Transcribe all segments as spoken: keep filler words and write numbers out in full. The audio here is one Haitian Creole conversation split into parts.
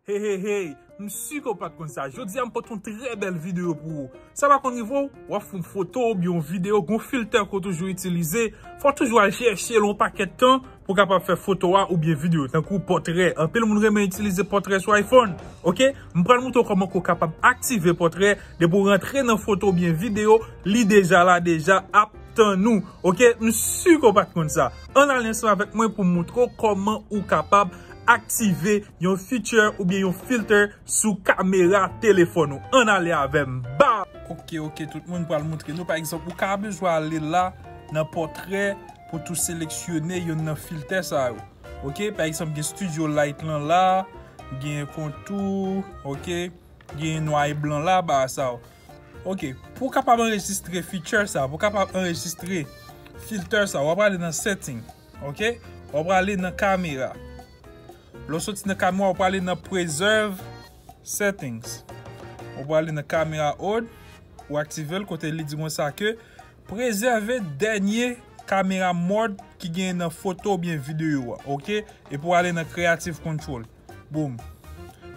Hey, hey, hey, m si ke w pa t konn sa. Jodi a, m pote yon trè bèl videyo pou ou. Sa pa konn rive w, w ap fè yon foto oubyen yon videyo, gon filtè ke w toujou itilize. Fò w toujou al chèche l yon pakèt tan pou w kapab fè foto a oubyen videyo, tankou pòtrè. Anpil moun renmen itilize pòtrè sou iPhone, oke? M pral montre w kòman ke w kapab aktive pòtrè depi w rantre nan foto oubyen videyo, li deja la, deja ap tann ou, oke? M si ke w pa t konn sa. Ann ale ansanm avèk mwen pou m montre w kòman ou kapab aktive yon feature oubyen yon filter sou kamera telefòn ou. Ann ale avè m. Ba! Oke, oke, tout moun pral montre nou. Pa egzanp, ou ka bezwen ale la nan pòtrè pou tou seleksyone yonn nan filtè sa yo. Oke, pa egzanp, gen studio light lan la, gen kontou, oke, gen nwa e blan la, ba sa yo. Oke, pou w kapab anrejistre feature sa, pou w kapab anrejistre filter sa, w ap ale nan setting, oke? W ap ale nan kamera. Lè w soti nan kamera, w ap ale nan preserve settings. W ap ale nan camera mode, ou aktive l kote li di konsa ke prezève dènye camera mode ki genyen nan foto oubyen videyo a, oke? Epi w ale nan creative control. Boom.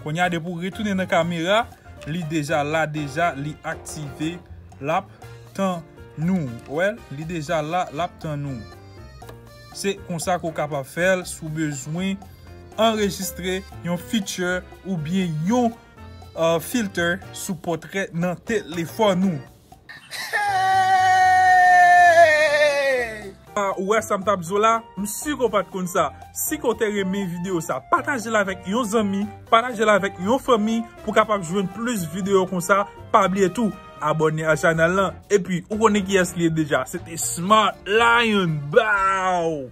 Kounye a, depi w retounen nan kamera, li deja la, deja, li aktive, l ap tann ou. Ou wè l, li deja la, l ap tann ou. Se konsa ke w kapab fè l si w bezwen anrejistre yon feature oubyen yon, uh, filter sou pòtrè nan telefòn ou. Ah, ou wè sa m t ap di w la? M si ke w pa t konn sa. Si ke w te renmen videyo sa, pataje l avèk yon zanmi, pataje l avèk yon fanmi pou w kapab jwenn plis videyo konsa. Pa bliye tou, abòne a chanèl lan. Epi, ou konnen kiyès li ye deja. Se te Smart Lion. Bow!